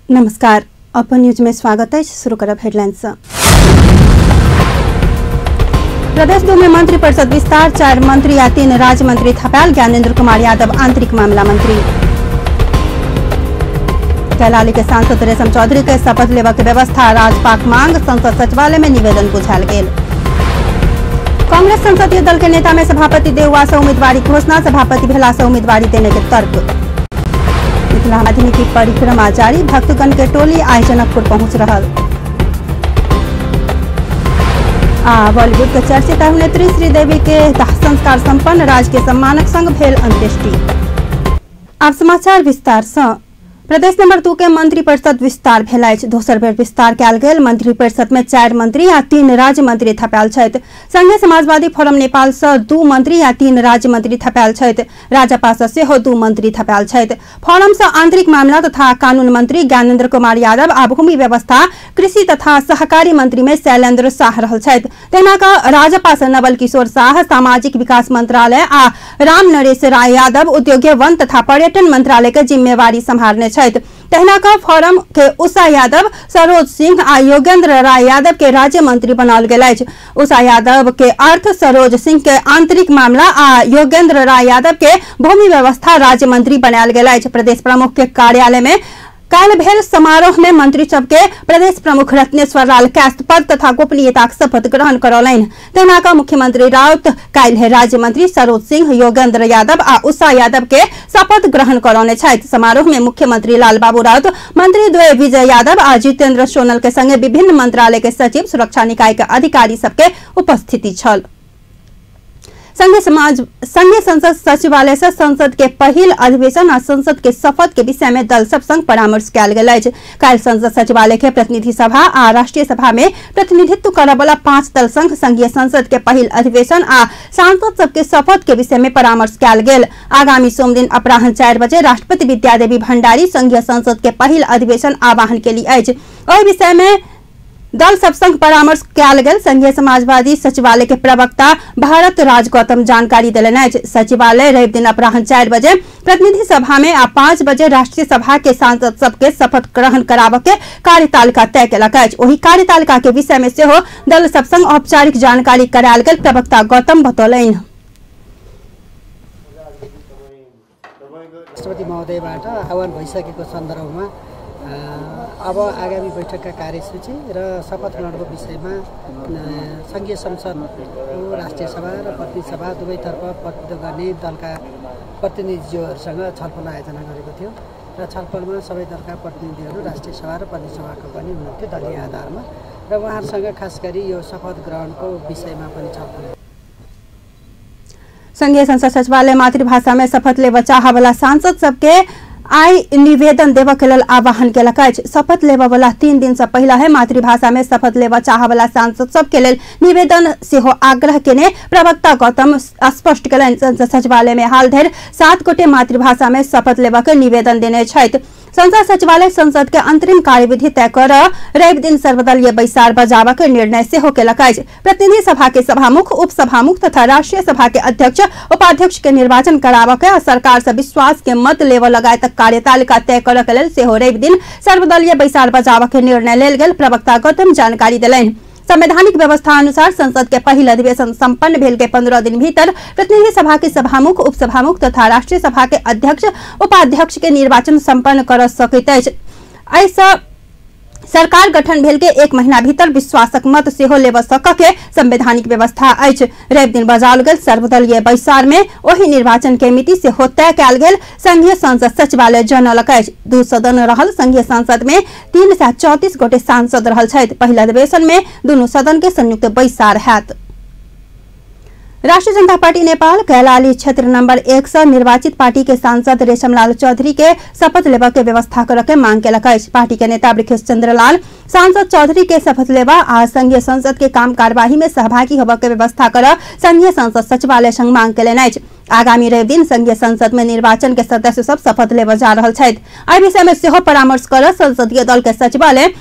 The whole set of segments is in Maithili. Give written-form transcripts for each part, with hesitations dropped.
नमस्कार, अपन न्यूज में स्वागत है। शुरू करब हेडलाइन से। प्रदेश 2 में मंत्री परिषद विस्तार, 4 मंत्री या 3 राज्य मंत्री थपाल। ज्ञानेन्द्र कुमार यादव आंतरिक मामला मंत्री। कैलाली के सांसद रेशम चौधरी के शपथ लेबा के व्यवस्था, राजपाक मांग, संसद सचिवालय में निवेदन बुझायल गेल। कांग्रेस संसदीय दल के नेता में सभापति देउवा से उम्मीदवारी घोषणा, सभापति भेला से उम्मीदवारी देने के तर्क। मिथिला माध्यमिक की परिक्रमा जारी, भक्तगण के टोली आइ जनकपुर पहुंच रहा। बॉलीवुड के चर्चित अभिनेत्री श्रीदेवी के दाह संस्कार संपन्न, राजकीय सम्मानक संग भेल अंत्येष्टि। अब समाचार विस्तार से। प्रदेश नंबर 2 के मंत्री परिषद विस्तार भेल अछि। दोसर बेर विस्तार कयल गेल मंत्री परिषद में 4 मंत्री आ 3 राज्य मंत्री थपायल छथि। संघीय समाजवादी फोरम नेपाल से 2 मंत्री आ 3 राज्य मंत्री थपायल छथि। राजपा से सेहो 2 मंत्री थपायल छथि। फोरम से आंतरिक मामला तथा कानून मंत्री ज्ञानेन्द्र कुमार यादव आ भूमि व्यवस्था, कृषि तथा सहकारी मंत्री में शैलेन्द्र शाह रहल छथि। तहिना कऽ राजपा से नवल किशोर शाह सामाजिक विकास मंत्रालय आ राम नरेश राय यादव उद्योग, वन तथा पर्यटन मंत्रालय के जिम्मेवारी सम्हारने। तहिना का फोरम के उषा यादव, सरोज सिंह आ योगेंद्र राय यादव के राज्य मंत्री बनाओल गेल अछि। उषा यादव के अर्थ, सरोज सिंह के आंतरिक मामला आ योगेंद्र राय यादव के भूमि व्यवस्था राज्य मंत्री बनायल गेल अछि। प्रदेश प्रमुख के कार्यालय में काल्हि भेल समारोह में मंत्री सबके प्रदेश प्रमुख रत्नेश्वर लाल कैस्त पद तथा गोपनीयताक शपथ ग्रहण करौलनि। तहिना का मुख्यमंत्री राउत काल्हि राज्य मंत्री सरोज सिंह, योगेंद्र यादव आ उषा यादव के शपथ ग्रहण करौने छथि। समारोह में मुख्यमंत्री लालबाबू राउत, मंत्री द्वय विजय यादव आ जितेंद्र सोनल के संगे विभिन्न मंत्रालय के सचिव, सुरक्षा निकाय के अधिकारी सबके उपस्थिति छल। संघीय संसद सचिवालय से संसद के पहिल अधिवेशन आ संसद के शपथ के विषय में दल सब संग परामर्श कयल गेल अछि। काल्हि संसद सचिवालय के प्रतिनिधि सभा आ राष्ट्रीय सभा में प्रतिनिधित्व करय वाला 5 दल संग संघीय संसद के पहिल अधिवेशन आ सांसद सबके शपथ के विषय में परामर्श कयल गेल। आगामी सोमदिन अपराह्न 4 बजे राष्ट्रपति विद्यादेवी भंडारी संघीय संसद के पहिल अधिवेशन आह्वान केली अछि। ओहि विषय में दल सब संग परामर्श कयल गेल। संघीय समाजवादी सचिवालय के प्रवक्ता भारत राज गौतम जानकारी देलनि अछि। सचिवालय रवि दिन अपराह्न 4 बजे प्रतिनिधि सभा में आ 5 बजे राष्ट्रीय सभा के सांसद सबके शपथ ग्रहण कराबऽ के कार्यतालिका तय केलक अछि। ओहि कार्यतालिका के विषय में सेहो दल सब संग औपचारिक जानकारी करायल गेल प्रवक्ता गौतम बतौलनि। राष्ट्रपति महोदयबाट आह्वान भइसकेको सन्दर्भमा अब आगामी बैठकका कार्यसूची र शपथ ग्रहणको विषयमा सङ्घीय संसदको राष्ट्रिय सभा र प्रतिनिधि सभा दुवैतर्फ प्रतिनिधित्व गर्ने दलका प्रतिनिधिज्यूहरूसँग छलफल आयोजना गरेको थियो र छलफलमा सबै दलका प्रतिनिधिहरू राष्ट्रिय सभा र प्रतिनिधि सभाको पनि हुनुहुन्थ्यो दलीय आधारमा र उहाँहरूसँग खास गरी यो शपथ ग्रहणको विषयमा पनि छलफल। संघीय संसद सचिवालय मातृभाषा में शपथ लेबऽ चाहऽवला सांसद सबके आइ निवेदन देबऽ के लेल आह्वान केलक अछि। शपथ लेबऽ वाला 3 दिन से पहिले है मातृभाषा में शपथ लेबऽ चाहऽवला सांसद सबके लेल निवेदन सेहो आग्रह केने प्रवक्ता गौतम स्पष्ट केलनि। संसद सचिवालय में हाल धरि 7 गोटे मातृभाषा में शपथ लेबऽ के निवेदन देने छथि। संसद सचिवालय संसद के अंतरिम कार्यविधि तय कर रवि दिन सर्वदलीय बैसार बजाबऽ के निर्णय सेहो केलक अछि। प्रतिनिधि सभा के सभामुख, उपसभामुख तथा राष्ट्रीय सभा के अध्यक्ष, उपाध्यक्ष के निर्वाचन कराबऽ के आ सरकार से विश्वास के मत लेबऽ लगायत कार्यतालिका तय करऽ के लेल सेहो रवि दिन सर्वदलीय बैसार बजाबऽ के निर्णय लेल गेल प्रवक्ता गौतम जानकारी देलनि। संवैधानिक व्यवस्था अनुसार संसद के पहिल अधिवेशन संपन्न भेल के 15 दिन भीतर प्रतिनिधि सभा के सभामुख, उपसभामुख तथा राष्ट्रीय सभा के अध्यक्ष, उपाध्यक्ष के निर्वाचन संपन्न कर सकैत अछि। एहिसँ सरकार गठन भेल के 1 महीना भीतर विश्वासक मत सेहो लेबऽ सकऽ के संवैधानिक व्यवस्था अछि। रवि दिन बजाओल गेल सर्वदलीय बैसार में ओहि निर्वाचन के मिति सेहो तय कयल गेल संघीय संसद सचिवालय जनौलक अछि। 2 सदन रहल संघीय संसद में 334 गोटे सांसद रहल छथि। पहिल अधिवेशन में दुनू सदन के संयुक्त बैसार हैत। राष्ट्रीय जनता पार्टी नेपाल कैलाली क्षेत्र नंबर 1 से निर्वाचित पार्टी के सांसद रेशमलाल चौधरी के शपथ लेबऽ के व्यवस्था करऽ के मांग केलक अछि। पार्टी के नेता वृखेश चंद्रलाल सांसद चौधरी के शपथ लेबा आ संघीय संसद के काम कार्यवाही में सहभागी होबऽ के व्यवस्था करऽ संघीय संसद सचिवालय संग मांग केलनि अछि। आगामी रवि दिन संघीय संसद में निर्वाचन के सदस्य सब शपथ लेबऽ जा रहल छथि। एहि विषय में सेहो परामर्श करऽ संसदीय दल के सचिवालय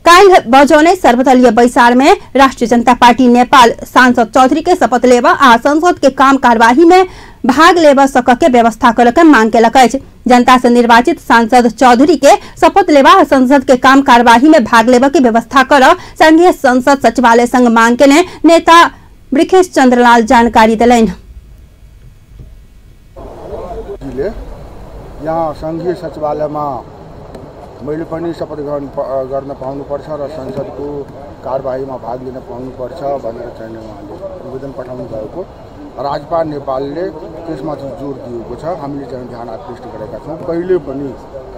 काल्हि बजौने सर्वदलीय बैसार में राष्ट्रीय जनता पार्टी नेपाल सांसद चौधरी के शपथ लेबा आ संसद के काम कार्यवाही में भाग लेबऽ सकऽ के व्यवस्था करऽ के मांग केलक अछि। जनता से निर्वाचित सांसद चौधरी के शपथ लेबा संसद के काम कार्यवाही में भाग लेबऽ के व्यवस्था कर संघीय संसद सचिवालय संग मांग केने नेता वृखेश चंद्रलाल जानकारी देलनि। यहाँ संघीय सचिवालयमा मैले पनि शपथ ग्रहण गर्न पाउनुपर्छ र संसदको कारबाहीमा भाग लिन पाउनुपर्छ भनेर चाहिँ उहाँले निवेदन पठाउनु भएको राजपा नेपालले त्यसमाथि जोड दिएको छ। हामीले चाहिँ ध्यान आकृष्ट गरेका छौँ। कहिले पनि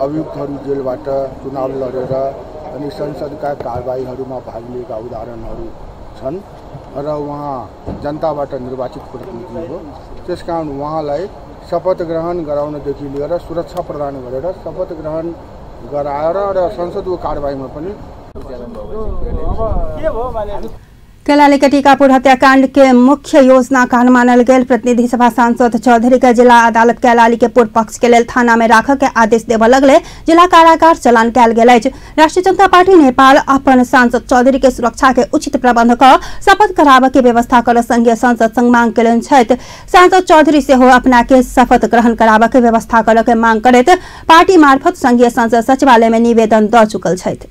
अभियुक्तहरू जेलबाट चुनाव लडेर अनि संसदका कारबाहीहरूमा भाग लिएका उदाहरणहरू छन् र उहाँ जनताबाट निर्वाचित प्रतिनिधि हो। त्यसकारण उहाँलाई शपथ ग्रहण गराउनदेखि लिएर सुरक्षा प्रदान गरेर शपथ ग्रहण गराएर र संसदको कारबाहीमा पनि। कैलाली के टीकापुर हत्याकांड के मुख्य योजनाकार मानल गेल प्रतिनिधि सभा सांसद चौधरी के जिला अदालत कैलाली के पूर्व पक्ष के लेल थाना में राखऽ के आदेश देबऽ लगले जिला कारागार चलान कयल गेल अछि। राष्ट्रीय जनता पार्टी नेपाल अपन सांसद चौधरी के सुरक्षा के उचित प्रबंध क शपथ कराबऽ के व्यवस्था कर संघीय संसद संग मांग केलनि छथि। सांसद चौधरी सेहो अपना के शपथ ग्रहण कराबऽ के व्यवस्था करऽ के मांग करैत पार्टी मार्फत संघीय संसद सचिवालय में निवेदन दऽ चुकल छथि।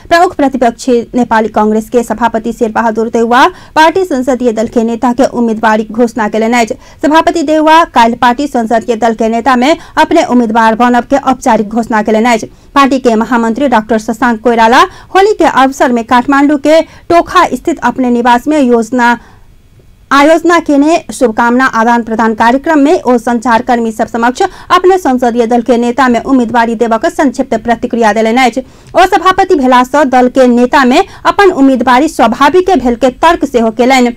प्रमुख प्रतिपक्षी नेपाली कांग्रेस के सभापति शेरबहादुर देउवा पार्टी संसदीय दल के नेता के उम्मीदवारी घोषणा केलनि अछि। सभापति देउवा काल्हि पार्टी संसदीय दल के नेता में अपने उम्मीदवार बनब के औपचारिक घोषणा केलनि अछि। पार्टी के महामंत्री डॉक्टर शशांक कोइराला होली के अवसर में काठमांडू के टोखा स्थित अपने निवास में आयोजना केने शुभकामना आदान प्रदान कार्यक्रम में ओ संचारकर्मी सब समक्ष अपने संसदीय दल के नेता में उम्मीदवारी देबऽ के संक्षिप्त प्रतिक्रिया देलनि अछि। ओ सभापति भेला सँ दल के नेता में अपन उम्मीदवारी स्वाभाविक भेल के तर्क सेहो केलनि।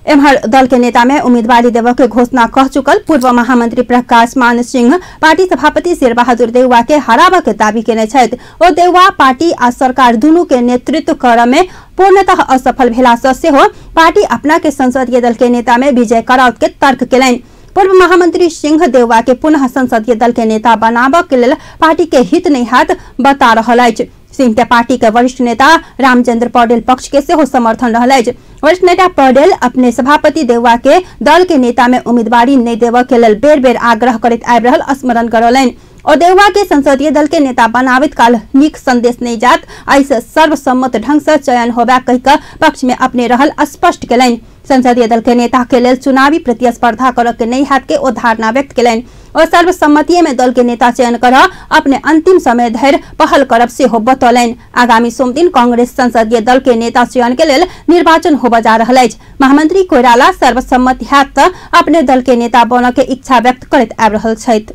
एम्हर दल के नेता में उम्मीदवारी देबऽ के घोषणा कह चुकल पूर्व महामंत्री प्रकाश मान सिंह पार्टी सभापति शेरबहादुर देउवा के हराबऽ के दावी केने छथि। ओ देउवा पार्टी आ सरकार दुनू के नेतृत्व करऽ में पूर्णतः असफल भेला सँ सेहो पार्टी अपना के संसदीय दल के नेता में विजय कराओत के तर्क केलनि। पूर्व महामंत्री सिंह देउवा के पुनः संसदीय दल के नेता बनाबऽ के लेल पार्टी के हित नहि हैत बता रहल अछि। सिंह के पार्टी के वरिष्ठ नेता रामचंद्र पौडेल पक्ष के सेहो समर्थन रहल अछि। वरिष्ठ नेता पौडेल अपने सभापति देउवा के दल के नेता में उम्मीदवारी नहि देबऽ के लेल बेर बेर आग्रह करैत आबि रहल स्मरण करौलनि। और देउवा के संसदीय दल के नेता बनाबैत काल नीक संदेश नहीं जात, एहिसँ सर्वसम्मत ढंग से चयन होबा कहि कऽ पक्ष में अपने रहल स्पष्ट केलनि। संसदीय दल के नेता के लेल चुनावी प्रतिस्पर्धा करऽ के नहीं हैत के ओ धारणा व्यक्त केलनि और सर्वसम्मति में दल के नेता चयन कर अपने अंतिम समय धरि पहल करब सेहो बतौलनि। आगामी सोमदिन कांग्रेस संसदीय दल के नेता चयन के लेल निर्वाचन होबय जा रहल अछि। महामंत्री कोइराला सर्वसम्मति हैत तऽ अपने दल के नेता बनऽ के इच्छा व्यक्त करैत आबि रहल छथि।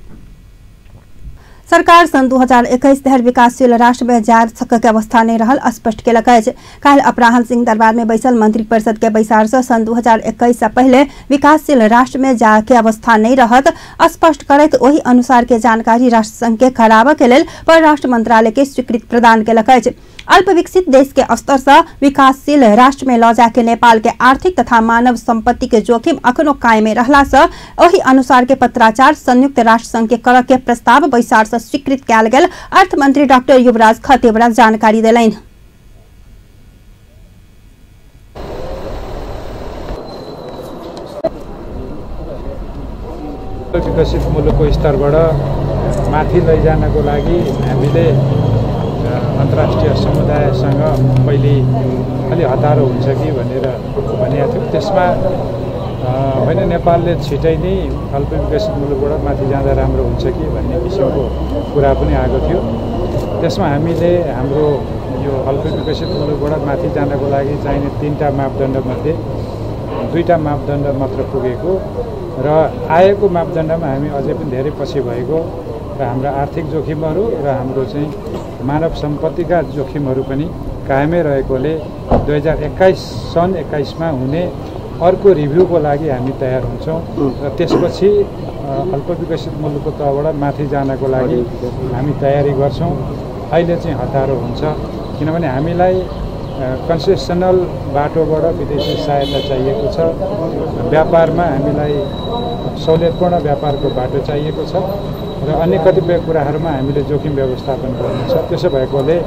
सरकार सन् 2021 धरि विकासशील राष्ट्र में जा सकय के अवस्था नहीं रहल स्पष्ट केलक अछि। काल्हि अपराहन सिंह दरबार में बैसल मंत्री परिषद के बैसार से सन् 2021 से पहले विकासशील राष्ट्र में जा के अवस्था नहीं रहत स्पष्ट करैत ओहि अनुसार के जानकारी राष्ट्र संघ के कराबऽ के लेल परराष्ट्र मंत्रालय के स्वीकृति प्रदान केलक अछि। अल्प विकसित देश के स्तर से विकासशील राष्ट्र में लऽ जाके नेपाल के आर्थिक तथा मानव संपत्ति के जोखिम अखनो कायमे रहला से ओहि अनुसार के पत्राचार संयुक्त राष्ट्र संघ के करऽ के प्रस्ताव बैसार से स्वीकृत कयल गेल अर्थ मंत्री डॉक्टर युवराज खतिवड़ा जानकारी देलनि। विकसित मुलुकको स्तरबाट माथि लैजानको लागि हामीले अन्तर्राष्ट्रिय समुदायसँग पहिले अलि हतारो हुन्छ कि भनेर भनेको थियौँ। त्यसमा होइन, नेपालले छिटै नै अल्प विकसित मुलुकबाट माथि जाँदा राम्रो हुन्छ कि भन्ने किसिमको कुरा पनि आएको थियो। त्यसमा हामीले हाम्रो यो अल्प विकसित मुलुकबाट माथि जानको लागि चाहिने 3 मापदण्डमध्ये 2 मापदण्ड मात्र पुगेको र आएको मापदण्डमा हामी अझै पनि धेरै पछि भएको र हाम्रो आर्थिक जोखिमहरू र हाम्रो चाहिँ मानव सम्पत्तिका जोखिमहरू पनि कायमै रहेकोले 2021 सन् 21 मा हुने अर्को रिभ्यूको लागि हामी तयार हुन्छौँ र त्यसपछि अल्प विकसित मुलुकको तहबाट माथि जानको लागि हामी तयारी गर्छौँ। अहिले चाहिँ हतारो हुन्छ किनभने हामीलाई कन्सेसनल बाटोबाट विदेशी सहायता चाहिएको छ, व्यापारमा हामीलाई सहुलियतपूर्ण व्यापारको बाटो चाहिएको छ र अन्य कतिपय कुराहरूमा हामीले जोखिम व्यवस्थापन गर्नु छ। त्यसो भएकोले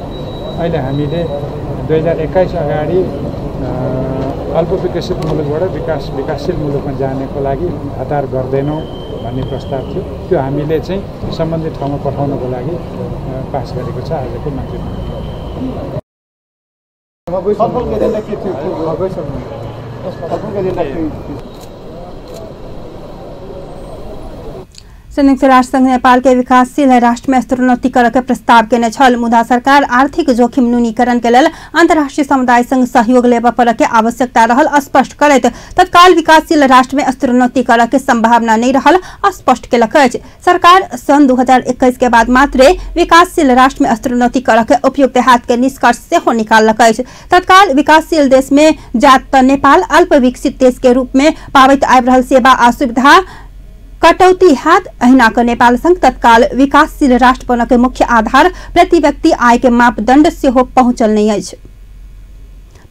अहिले हामीले 2021 अगाडि अल्पविकसित मुलुकबाट विकासशील मुलुकमा जानेको लागि हतार गर्दैनौँ भन्ने प्रस्ताव थियो। त्यो हामीले चाहिँ सम्बन्धित ठाउँमा पठाउनको लागि पास गरेको छ आजको मन्त्रीमण्डलले। संयुक्त राष्ट्र संघ नेपाल के विकासशील राष्ट्र में स्तरोन्नति करके के प्रस्ताव केने छल, मुदा सरकार आर्थिक जोखिम न्यूनीकरण के लेल अंतर्राष्ट्रीय समुदाय संग सहयोग लेबऽ पर के आवश्यकता रहल स्पष्ट करैत तत्काल विकासशील राष्ट्र में स्तरोन्नति करके के संभावना नहीं रहल स्पष्ट केलक अछि। सरकार सन 2021 के बाद मात्रे विकासशील राष्ट्र में स्तरोन्नति करके उपयुक्त हाथ के निष्कर्ष सेहो निकाललक अछि। तत्काल विकासशील देश में जात त नेपाल अल्प विकसित देश के रूप में पाबैत आबि रहल सेवा आ सुविधा कटौती हाथ अहिना क नेपाल संघ तत्काल विकासशील राष्ट्र बन के मुख्य आधार प्रति व्यक्ति आय के मापदंड सेहो पहुंचल नहीं अछि।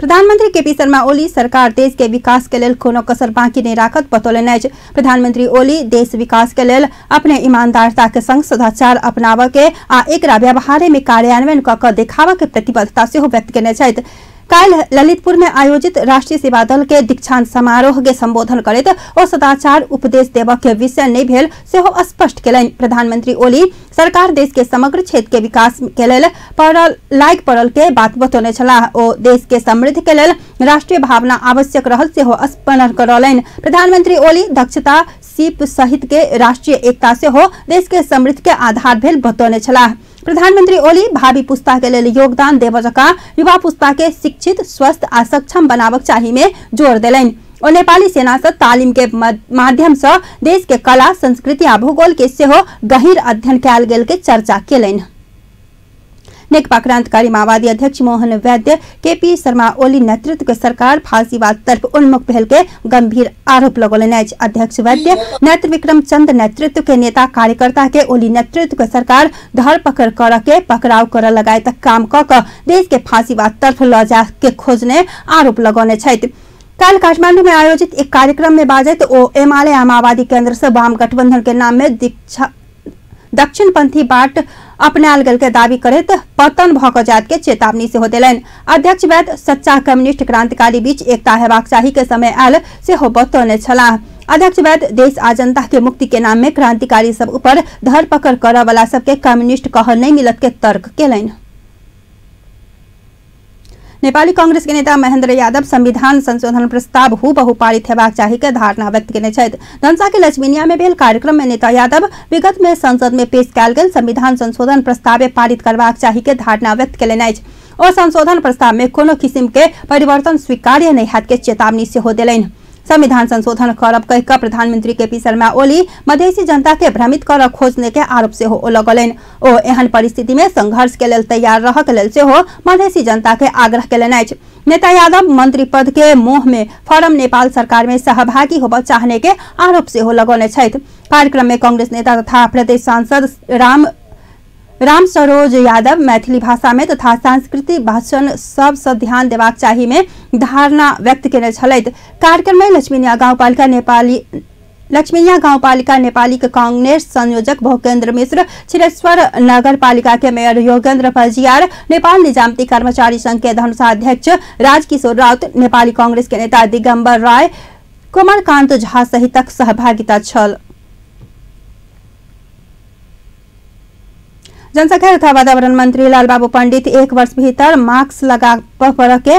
प्रधानमंत्री केपी शर्मा ओली सरकार देश के विकास के लेल कोनो कसर बाकी नहीं राखत बतौलनि अछि। प्रधानमंत्री ओली देश विकास के लेल अपने ईमानदारता के संग सदाचार अपनाबऽ के आ एकरा व्यवहारे में कार्यान्वयन क के देखाबऽ के प्रतिबद्धता सेहो व्यक्त केने छथि। काल्हि ललितपुर में आयोजित राष्ट्रीय सेवा दल के दीक्षांत समारोह के संबोधन करैत ओ सदाचार उपदेश देबऽ के विषय नहीं भेल सेहो स्पष्ट केलनि। प्रधानमंत्री ओली सरकार देश के समग्र क्षेत्र के विकास के लेल पड़ल लायक पड़ल के बात बतौने छलाह। ओ देश के समृद्धि के लेल राष्ट्रीय भावना आवश्यक रहल सेहो स्मरण करौलनि। प्रधानमंत्री ओली दक्षता सीप सहित के राष्ट्रीय एकता सेहो देश के समृद्धि के आधार भेल बतौने छलाह। प्रधानमंत्री ओली भावी पुस्ता के लेल योगदान देबऽ जकाँ युवा पुस्ता के शिक्षित, स्वस्थ आ सक्षम बनाबक चाही में जोर देलनि। ओ नेपाली सेना से तालीम के माध्यम से देश के कला, संस्कृति आ भूगोल के सेहो गहीर अध्ययन कयल गेल के चर्चा केलनि। नेकपा क्रांतिकारी माओवादी अध्यक्ष मोहन वैद्य केपी शर्मा ओली नेतृत्व के सरकार फांसीवाद तरफ उन्मुख भेल के गंभीर आरोप लगौलनि अछि। अध्यक्ष वैद्य नेत्र विक्रम चंद नेतृत्व के नेता कार्यकर्ता के ओली नेतृत्व के सरकार धरपकड़ कर के पकड़ाव कर लगायत काम क के देश के फांसीवाद तरफ ल जा के खोजने आरोप लगौने छथि। काल काठमांडू में आयोजित एक कार्यक्रम में बाजैत ओ एमाले आ माओवादी केंद्र से वाम गठबंधन के नाम में दक्षिणपंथी बाट अपनायल गेल के दावी करैत पतन भऽ कऽ जायत के चेतावनी सेहो देलनि। अध्यक्ष वैद्य सच्चा कम्युनिस्ट क्रांतिकारी बीच एकता हेबाक चाही के समय आयल सेहो बतौने छलाह। अध्यक्ष वैद्य देश आ जनता के मुक्ति के नाम में क्रांतिकारी सब ऊपर धरपकड़ करऽ वाला सबके कम्युनिस्ट कहल नहीं मिलत के तर्क केलनि। नेपाली कांग्रेस के नेता महेंद्र यादव संविधान संशोधन प्रस्ताव हूबहू पारित हेबाक चाही के धारणा व्यक्त केने छथि। धनसा के लक्ष्मीनिया में भेल कार्यक्रम में नेता यादव विगत में संसद में पेश कयल गेल संविधान संशोधन प्रस्ताव पारित करबाक चाही के धारणा व्यक्त केलनि अछि। ओ संशोधन प्रस्ताव में कोनो किसिम के परिवर्तन स्वीकार्य नहीं हैत के चेतावनी सेहो देलनि। संविधान संशोधन करब कहि कऽ प्रधानमंत्री केपी शर्मा ओली मधेसी जनता के भ्रमित करऽ खोजने के आरोप सेहो ओ लगौलनि। ओ एहन परिस्थिति में संघर्ष के लेल तैयार रहऽ के लेल सेहो मधेसी जनता के आग्रह केलनि अछि। नेता यादव मंत्री पद के मोह में फॉरम नेपाल सरकार में सहभागी होबऽ चाहने के आरोप सेहो लगौने छथि। कार्यक्रम में कांग्रेस नेता तथा प्रदेश सांसद राम सरोज यादव मैथिली भाषा में तथा सांस्कृतिक भाषण सबसँ ध्यान देबाक चाही में धारणा व्यक्त केने छलथि। कार्यक्रम में लक्ष्मीनिया गाउँपालिका नेपाली के कांग्रेस संयोजक भोकेन्द्र मिश्र, क्षीरेश्वर नगरपालिका के मेयर योगेन्द्र पजियार, नेपाल निजामती कर्मचारी संघ के धनुषा अध्यक्ष राजकिशोर राउत, नेपाली कांग्रेस के नेता दिगम्बर राय, कुमारकांत झा सहितक सहभागिता छल। जनसंख्या तथा वातावरण मंत्री लालबाबू पंडित एक वर्ष भीतर मास्क लगा पर के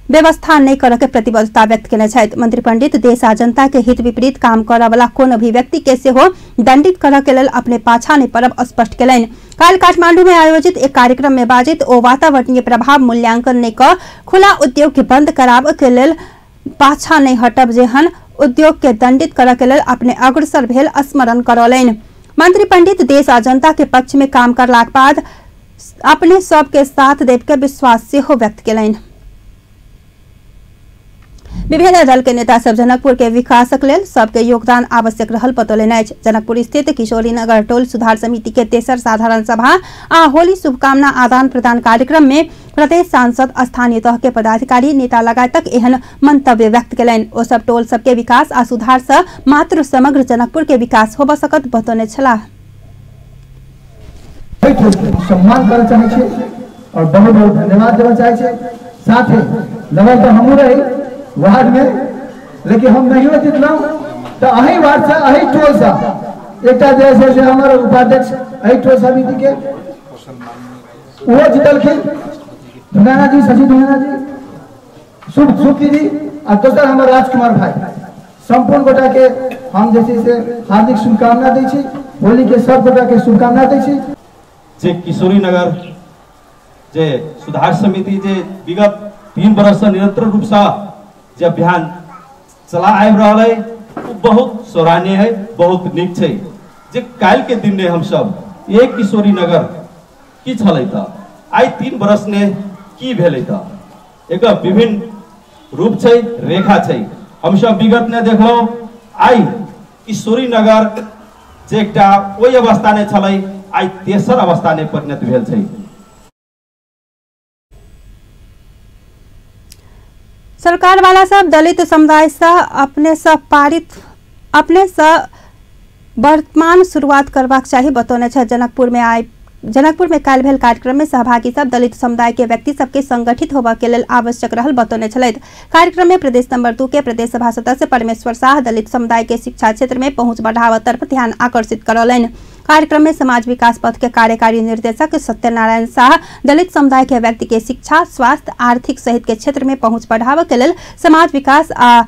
व्यवस्था नहीं करऽ के प्रतिबद्धता व्यक्त केने छथि। मंत्री पंडित देश आ जनता के हित विपरीत काम करऽ वाला कोनो भी व्यक्ति के सेहो दंडित करऽ के लेल अपने पाछा नहीं पड़ब स्पष्ट केलनि। काल्हि काठमांडू में आयोजित एक कार्यक्रम में बाजैत ओ वातावरणीय प्रभाव मूल्यांकन नहीं कऽ खुला उद्योग के बंद कराबऽ के लेल पाछा नहीं हटब जेहन उद्योग के दंडित करऽ के लेल अपने अग्रसर भेल स्मरण करौलनि। मंत्री पंडित देश आ जनता के पक्ष में काम करलाक बाद अपने सबके साथ देव के विश्वास सेहो व्यक्त केलनि। विभिन्न दल के नेता सब जनकपुर के विकासक लेल सबके योगदान आवश्यक रहल बतौलनि अछि। जनकपुर स्थित किशोरी नगर टोल सुधार समिति के तेसर साधारण सभा आ होली शुभकामना आदान प्रदान कार्यक्रम में प्रदेश सांसद, स्थानीय तह के पदाधिकारी, नेता लगायतक एहन मंतव्य व्यक्त केलनि। ओ सब टोल सबके विकास आ सुधार से मात्र समग्र जनकपुर के विकास होबऽ सकत बतौने छलाह। सम्मान करऽ चाहै छी और बहुत बहुत धन्यवाद देबऽ चाहै छी। साथ ही लगल तऽ हमहूँ रही, वार्ड में, लेकिन हम नहीं जितलहुँ तो अही वार्ड से अही टोल से एकटा जे छै से हमर उपाध्यक्ष अही टोल समिति के वो जीतलखिन, धुनाना जी, शशि धुनाना जी, शुभ सुखी जी आ दोसर हमर राजकुमार भाई। संपूर्ण गोटा के हम जे छै से हार्दिक शुभकामना दै छी, होली के सब गोटा के शुभकामना दै छी। जे किशोरी नगर जे सुधार समिति जे विगत 3 वर्ष से निरंतर रूप से जे अभियान चला आबि रहल है वो बहुत सराहनीय है, बहुत नीक छै। जे काल्हि के दिन ने हम सब एक किशोरी नगर की छलै त आइ 3 वर्ष ने की भेलै त एकर विभिन्न रूप छै, रेखा छै। हम सब विगत ने देखलहुँ आइ किशोरी नगर जे एकटा ओहि अवस्था ने छलै आइ तेसर अवस्था ने परिणत भेल छै। सरकार वाला सब दलित समुदाय से अपने से पारित अपने से वर्तमान शुरुआत करबाक चाही बतौने छथि। जनकपुर में काल्हि भेल कार्यक्रम में सहभागी सब दलित समुदाय के व्यक्ति सबके संगठित होबय के लेल आवश्यक रहल बतौने छलथि। कार्यक्रम में प्रदेश नंबर 2 के प्रदेश सभा सदस्य परमेश्वर शाह दलित समुदाय के शिक्षा क्षेत्र में पहुंच बढ़ावा तरफ ध्यान आकर्षित करौलनि। कार्यक्रम में समाज विकास पथ के कार्यकारी निर्देशक सत्यनारायण शाह दलित समुदाय के व्यक्ति के शिक्षा, स्वास्थ्य, आर्थिक सहित के क्षेत्र में पहुंच बढ़ावा के लेल समाज विकास आ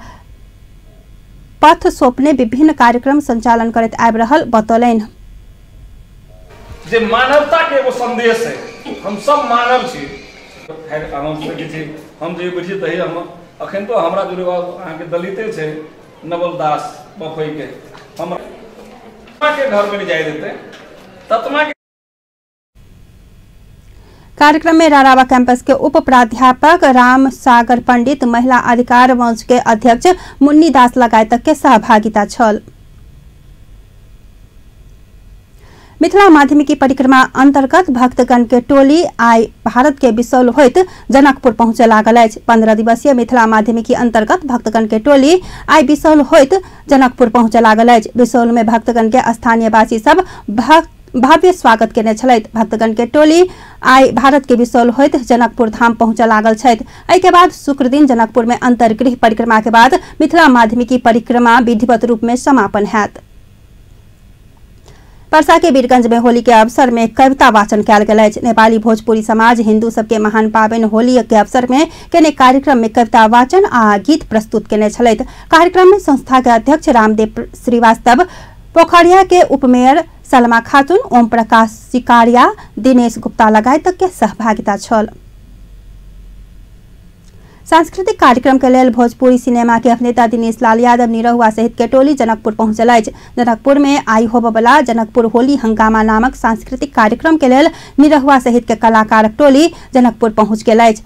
पथ सौंपने विभिन्न कार्यक्रम संचालन करैत आबि रहल बतौलनि। जे मानवता के एगो संदेश है, हम सब मानव छी। खैर हम सकै छी, हम जे बुझी तही हम अखन तो हमरा जुड़े अहाँके दलिते छै नवल दास बफई के हम के घर में नहीं जाय देते ततमा। कार्यक्रम में रारावा कैंपस के उप प्राध्यापक राम सागर पंडित, महिला अधिकार मंच के अध्यक्ष मुन्नी दास लगायत के सहभागिता छल। मिथिला माध्यमिकी परिक्रमा अंतर्गत भक्तगण के टोली आइ भारत के बिसौल होइत जनकपुर पहुंचे लागल अछि। 15 दिवसीय मिथिला माध्यमिकी अंतर्गत भक्तगण के टोली आइ बिसौल होइत जनकपुर पहुंचे लागल अछि। बिसौल में भक्तगण के स्थानीयवासी सब भव्य स्वागत केने छलथि। भक्तगण के टोली आइ भारत के बिसौल होइत जनकपुर धाम पहुंचे लागल छथि। एहि के बाद शुक्र दिन जनकपुर में अंतर्गृह परिक्रमा के बाद मिथिला माध्यमिकी परिक्रमा विधिवत रूप में समापन हैत। परसा के वीरगंज में होली के अवसर में कविता वाचन कयल गेल अछि। नेपाली भोजपुरी समाज हिंदू सबके महान पाबनि होली के अवसर में केने कार्यक्रम में कविता वाचन आ गीत प्रस्तुत केने छलथि। कार्यक्रम में संस्था के अध्यक्ष रामदेव श्रीवास्तव, पोखरिया के उपमेयर सलमा खातून, ओम प्रकाश सिकारिया, दिनेश गुप्ता लगायत के सहभागिता छल। सांस्कृतिक कार्यक्रम के लेल भोजपुरी सिनेमा के अभिनेता दिनेश लाल यादव निरहुआ सहित के टोली जनकपुर पहुंचल अछि। जनकपुर में आई होबयवला जनकपुर होली हंगामा नामक सांस्कृतिक कार्यक्रम के लेल निरहुआ सहित के कलाकारक टोली जनकपुर पहुंच गेल अछि।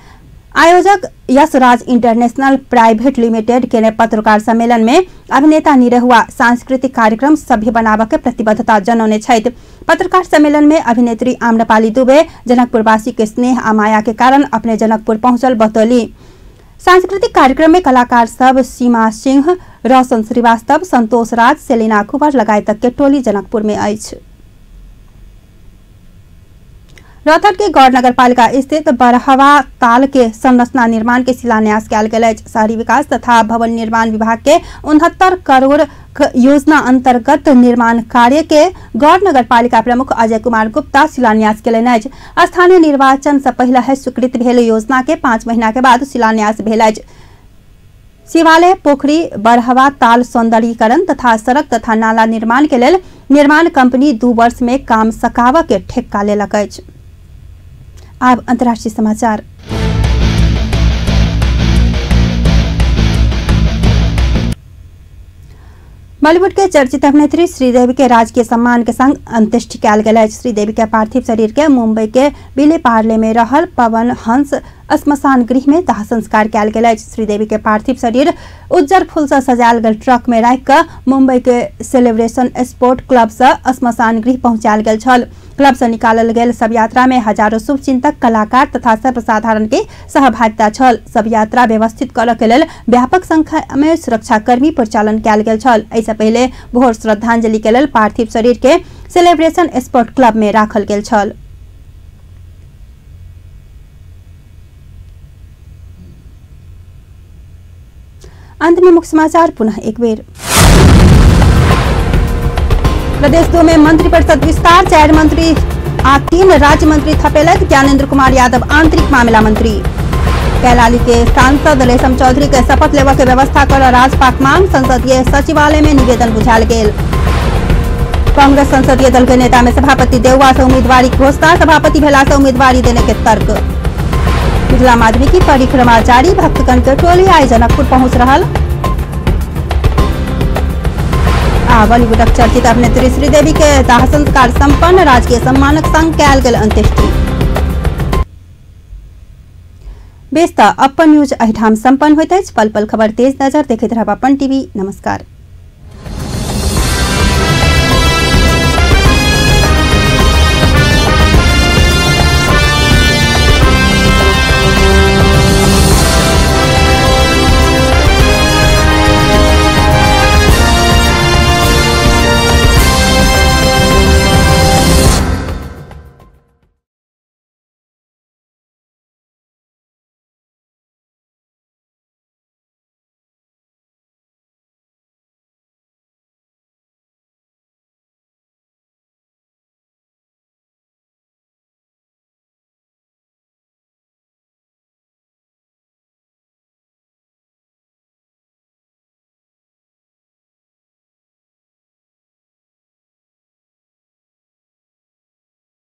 आयोजक यशराज इंटरनेशनल प्राइवेट लिमिटेड के पत्रकार सम्मेलन में अभिनेता निरहुआ सांस्कृतिक कार्यक्रम सभ्य बनाबऽ के प्रतिबद्धता जनौने छथि। पत्रकार सम्मेलन में अभिनेत्री आम्रपाली दुबे जनकपुरवासी के स्नेह आ माया के कारण अपने जनकपुर पहुंचल बतौली। सांस्कृतिक कार्यक्रम में कलाकार सब सीमा सिंह, रोशन श्रीवास्तव, संतोष राज, सेलिना कुंवर लगायत के टोली जनकपुर में अछि। रौतहट के गौर नगरपालिका स्थित बरहवा ताल के संरचना निर्माण के शिलान्यास कयल गेल अछि। शहरी विकास तथा भवन निर्माण विभाग के 69 करोड़ योजना अंतर्गत निर्माण कार्य के गौर नगरपालिका प्रमुख अजय कुमार गुप्ता शिलान्यास केलनि अछि। स्थानीय निर्वाचन से पहिले है स्वीकृत भेल योजना के 5 महीना के बाद शिलान्यास भेल अछि। शिवालय पोखरी बरहवा ताल सौंदर्यीकरण तथा सड़क तथा नाला निर्माण के लेल निर्माण कंपनी 2 वर्ष में काम सकाबऽ के ठेक्का लेलक अछि। अब अंतर्राष्ट्रीय समाचार। बॉलीवुड के चर्चित अभिनेत्री श्रीदेवी के राजकीय सम्मान के संग अंत्येष्टि कयल गेल अछि। श्रीदेवी के पार्थिव शरीर के मुंबई के विले पार्ले में रहल पवन हंस श्मशान गृह में दाह संस्कार कयल गेल अछि। श्रीदेवी के पार्थिव शरीर उज्जर फूल से सजायल गेल ट्रक में राखि कऽ मुंबई के सेलिब्रेशन स्पोर्ट क्लब से श्मशान गृह पहुंचायल गेल छल। क्लब से निकालल गेल सब यात्रा में हजारों शुभचिंतक, कलाकार तथा सर्वसाधारण के सहभागिता छल। सब यात्रा व्यवस्थित करऽ के लेल व्यापक संख्या में सुरक्षाकर्मी परिचालन कयल गेल छल। एहिसँ पहिले भोर श्रद्धांजलि के लेल पार्थिव शरीर के सेलिब्रेशन स्पोर्ट क्लब में राखल गेल छल। अंत में मुख्य समाचार पुनः एक बेर। प्रदेश 2 में मंत्री परिषद विस्तार, 4 मंत्री आ 3 राज्य मंत्री थपेलक। ज्ञानेन्द्र कुमार यादव आंतरिक मामला मंत्री। कैलाली के सांसद रेशम चौधरी के शपथ लेबऽ के व्यवस्था कर राजपाक मांग, संसदीय सचिवालय में निवेदन बुझायल गेल। कांग्रेस संसदीय दल के नेता में सभापति देउवा से उम्मीदवारी घोषणा, सभापति भेला से उम्मीदवारी देने के तर्क। मिथिला माध्यमिकी परिक्रमा जारी, भक्तगण के टोली आई जनकपुर पहुंच रहा। आ बॉलीवुडक चर्चित अभिनेत्री श्रीदेवी के दाह संस्कार संपन्न, राजकीय सम्मानक संग कयल गेल अंत्येष्टि। बेस त अपन न्यूज एहिठाम संपन्न होइत अछि। पल पल खबर तेज नजर देखैत रहब अपन टीवी। नमस्कार।